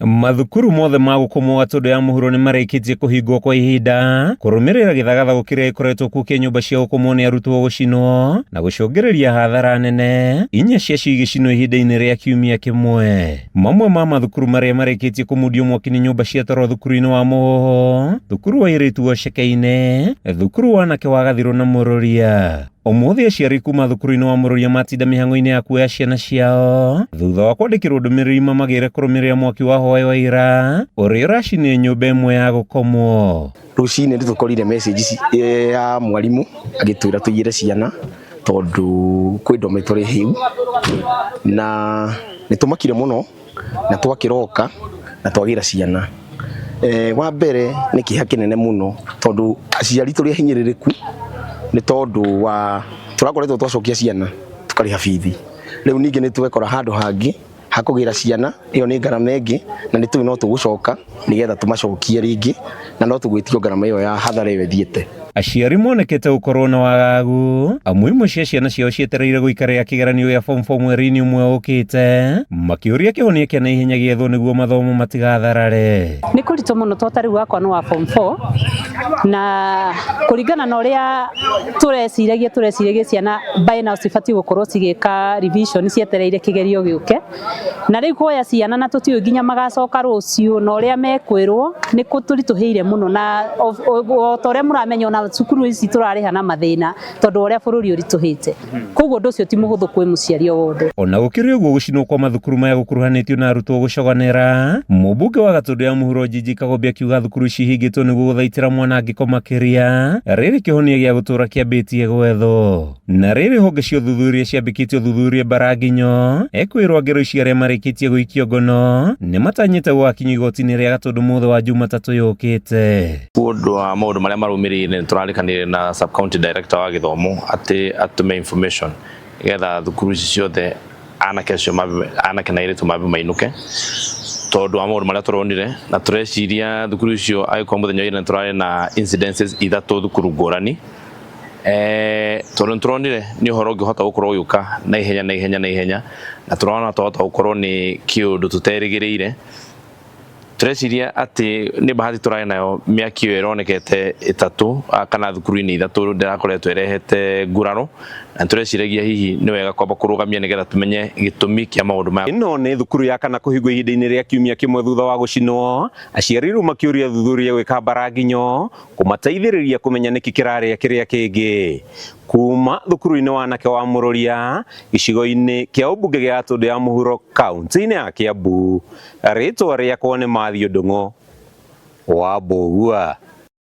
Mathukuru mothe ma gũkomwo Gatũndũ ya mũhuro nĩ marĩkĩtie kũhingwo kwa ihinda kũrũmĩrĩra gĩthagathago kĩrĩa gĩkoretwo kuo kĩa nyũmba cia gũkomwo nĩ arutwo gũcinwo na gũcũngĩrĩria hathara nene, inya ciacio igĩcinwo ihinda-inĩ rĩa kiumia kĩmwe. Mamwe ma mathukuru marĩa marĩkĩtie kũmundio mwaki nĩ nyũmba cia toro thukuru-inĩ wa Mũhũhũ, thukuru wa airĩtu wa Cekeinĩ, thukuru wa anake wa Gathirũ na Mũrũria. Ũmũthĩ aciari kuma thukuru-inĩ wa Mũrũria matinda mĩhang'o-inĩ ya kuoya ciana ciao thutha wa kwandĩkĩrwo ndũmĩrĩri mamagĩre kũrũmĩrĩra mwaki wa hwaĩ wa ira ũrĩa ũracinire nyũmba ĩmwe ya gũkomwo. Rũcinĩ nĩ tũkorire message ya mwarimũ agĩtwĩra tũigĩre ciana tondũ kwĩ dormitory hĩu na nĩ tũmakire mũno na twakĩroka na twagĩra ciana. Wa mbere nĩ kĩeha kĩnene mũno tondũ aciari tũrĩ ahinyĩrĩrĩku nĩ tondũ wa tũrakoretwo twacokia ciana tũkarĩha bithi. Rĩu ningĩ nĩ twekora handũ hangĩ ha kũgĩra ciana, ĩyo nĩ ngarama ĩngĩ na nĩ tũĩ no tũgũcoka nĩgetha tũmacokie rĩngĩ na no tũgwĩtio ngarama ĩyo ya hathara ĩyo ĩthiĩte. Aciari monekete gũkorwo na wagagu amu imwe cia ciana ciao cietereire gũikarĩra kĩgeranio gĩa form 4 mweri-inĩ ũmwe ũkĩte, makĩũria kĩhonia kĩa naihenya gĩethwo nĩguo mathomo matigatharare. Nĩ kũritũ mũno to ta rĩu wakwa nĩ wa form 4 na kũringana na ũrĩa tũreciragia tũreciragia ciana by now cibatiĩ gũkorwo cigĩka revision cietereire kĩgerio gĩũke. Na rĩu kuoya ciana na tũtiũĩ nginya magacoka rũciũ na ũrĩa mekwĩrwo nĩ kũtũritũhĩire mũno na o ta ũrĩa mũramenya ona cukuru ici tũrarĩha na mathĩna tondũ wa ũrĩa bũrũri ũritũhĩte. Koguo ũndũ ũcio ti mũhũthũ kwĩ mũciari o wothe. Ona gũkĩrĩ ũguo gũcinwo kwa mathukuru maya gũkuruhanĩtio na arutwo gũcoganĩra, mũmbunge wa Gatũndũ ya Mũhuro Njinji Kagombe akiuga thukuru ici ihingĩtwo nĩguo gũthaitĩra mwanangĩko makĩria, rĩrĩ kĩhonia gĩa gũtũra kĩambĩtie gwethwo. Na rĩrĩ honge cia ũthuthuria ciambĩkĩtie ũthuthuria Mbaranginyo, ekwĩrwo ngero ici arĩa marĩkĩtie gũikio ngono nĩ matanyĩte gũgakinyio igoti-inĩ rĩa Gatũndũ mũthĩ wa Jumatatũ yũkĩte. Ũndũ wa maũndũ marĩa marũmĩrĩire nĩ tũrarĩkanĩire na sub county director wa gĩthomo atĩ atũme information nĩgetha thukuru ici ciothe anake acio anake na airĩtu mambe mainũke tondũ wa maũndũ marĩa tũronire na tũreciria thukuru icio angĩkorwo mũthenya wa ira nĩ tũrarĩ na incidences ithatũ thukuru ngũrani. Tondũ nĩ tũronire nĩ ũhoro ũngĩhota gũkorwo ũgĩũka na ihenya na ihenya na ihenya na tũrona twahota gũkorwo nĩ kĩũndũ tũterĩgĩrĩire. Tũreciria atĩ nĩ bahati tũrarĩ nayo mĩaki ĩyo ĩronekete ĩtatũ kana thukuru-inĩ ithatũ ndĩrakoretwo ĩrehete nguraro na tũreciragia hihi nĩ wega kwamba kũrũgamia nĩgetha tũmenye gĩtũmi kĩa maũndũ maya. Ĩno nĩ thukuru ya kana kũhingwo ihinda-inĩ rĩa kiumia kĩmwe thutha wa gũcinwo, aciari rĩu makĩũria athuthuria gwĩka mbaranginyo kũmateithĩrĩria kũmenya nĩkĩ kĩrarĩa kĩrĩa kĩngĩ. Kuma thukuru-inĩ wa anake wa Mũrũria, gĩcigo-inĩ kĩa ũmbunge gĩa Gatũndũ ya Mũhuro, kaunti-inĩ ya Kĩambu, rĩtwa rĩakwa nĩ Matthew Ndung'u wa Mbũgua.